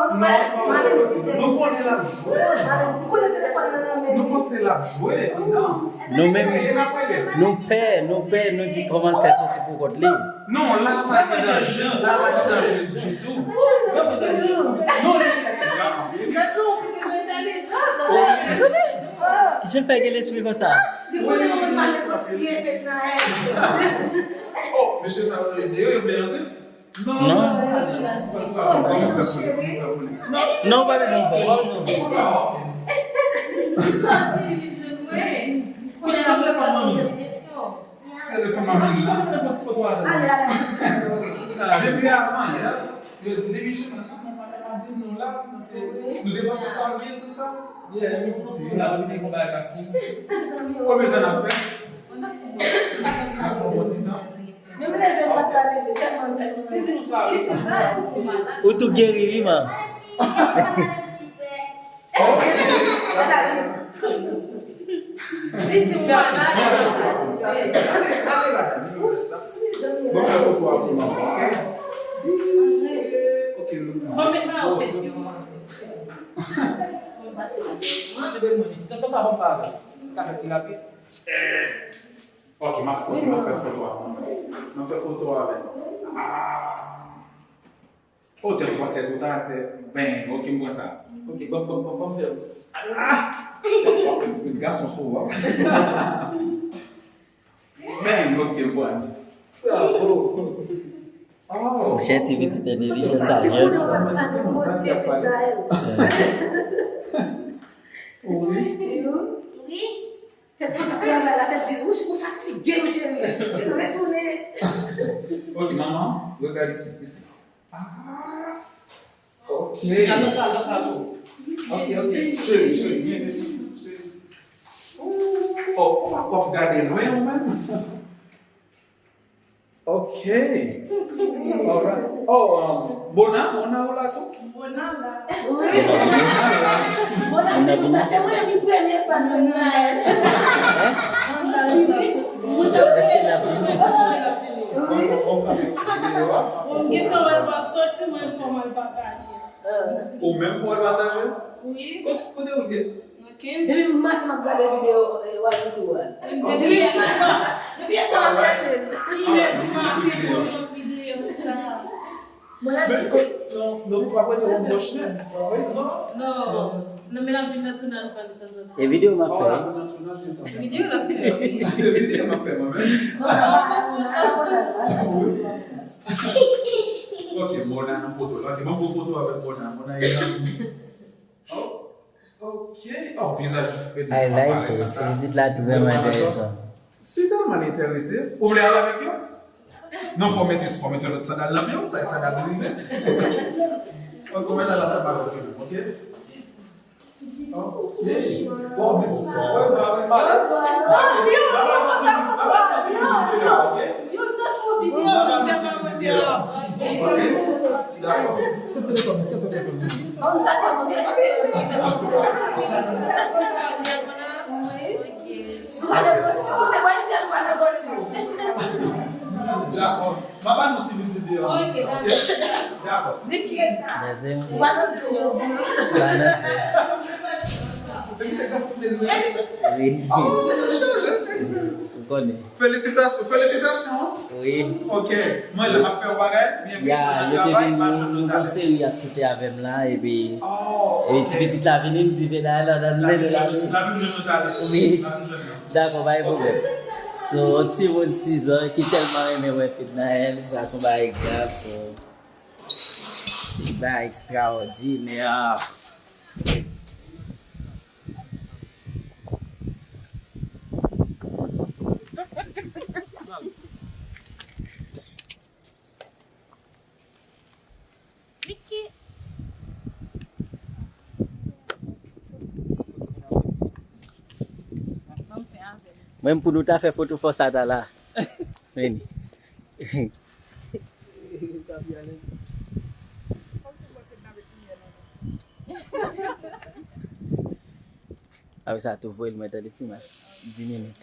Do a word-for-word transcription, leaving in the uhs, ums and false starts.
Non, nou konnen l ap jwe. Nou panse l ap jwe, non. Nou menm, nou pè, nou pè, nou di kòman l fè soti pou kont li. Non, la pa gen danje, la pa gen danje ditou. Non, li. Mezanmi, kijan fè gen lespri konsa? Oh, mesye sa yo deyò, yo vle rantre? Non. Non, pa bezwen pè, pa bezwen pè. Kote telefòn manmi? Telefòn manmi la. Ale, ale. Depi avan yè, yo, depi jounen an, manman m ap di m nou la, nou te, nou te panse sa m gen tou sa. Konbyen tan n ap fè? N ap fè yon bon ti tan. Menm leve m pa ka leve, tèlman, tèlman. Li di nou sa, wi. Ou tou geri, wi, man. Ok. Li di m malad. Bon, fè foto a pou mwen, ok? Ok, nou. Bon, mentnan, an fèt, yo. Mwen, mwen, mwen, mwen, mwen, mwen, mwen, mwen, mwen, mwen, mwen, Ok, m ap foto, m ap fè foto avè l. M ap fè foto avè l. Ah! Oh, tèt ou, tèt ou ta atè. Ben, ok, m pran sa. Ok, bon, bon, bon, bon, fè. Ah! Gason sou wè. Ben, ok, m pran. Bravo. Oh. Monchè, ti pitit entèlijan sa, jèn sa. Wi. Wi. Tèt mwen ap travay la, tèt di, "Wouch, ou fatige, mon cheri. Retounen." Ok, manman, regade isi, isi. Ah, ok. Al nan sa, al nan sa tou. Ok, ok. Cheri, cheri, vyen, vyen, cheri. Oh, ou pa kwè ap gade lwen ou menm? Ok. Alright. Oh, um, Bona, Bona ou la tou? Bona la. Wi. Bona la. Bona, se pou sa, se mwen ki premye fan Naël. Wi. Mwen te premye fan. Wi. Bon, m gentan wè l p ap soti, mwen fò m al pataje. Ou menm fò w al pataje? Wi. Kote, kote ou ye? Nan kenz. Depi maten m ap gade videyo, eh, Wayoutou a. Depi yè swa, depi yè swa m ap chache l. Inè di maten pou m nan videyo sa. Mwen la. Men, non, non, ou pa prete yon bòch nèt, pa vre? Non. Non, men l ap vin nan tounaj pa de tanzantan. E videyo m ap fè. Videyo l ap fè, wi. Se videyo m ap fè mwen menm. Ok, Mona nan foto la. Ok, mwen pran foto avèk Mona. Mona e nan. Oh, ok. Oh, vizaj li fè. Ay, like, ti pitit la tou vrèman enteresan. Si tèlman enterese, ou vle al avèk yo? Non, fò mete, fò mete lòt sandal nan pye w, sa e sandal de rive. Ok, ou mete la sandal nan pye w, ok? Ok. Bon, mèsi. Yo, sa fè yon videyo, mwen fè yon videyo. Ok? Dakò. Wi. Nou pa negosye, nou negosye, nou pa negosye. Dakò. M a ba nou ti vizit deyò. Ok, dakò. Dakò. Niki. Ou pa danse jodi. Ou pa danse. Epi se gate plezi. Wi. Oh, chanje tèks. Ou konnen. Felisitasyon, felisitasyon. Wi. Ok. Mwen la, m ap fè yon bagay. Byenvini nan travay. Ya, yo te vin yon seri ap choute avè m la, epi, epi ti pitit la vini, m di, "Vin la, la, la, la, la, la." Wi. Dakò, pa gen pwoblèm. So, yon timoun sis an ki tèlman renmen wè Fednaelle, sa se yon bagay grav, so, yon bagay ekstraòdinè. Niki. Mwen, pou nou ta fè foto fò sa ta la. Vini. Apre sa, tou voye l mwen tande ti mach. Dis minit.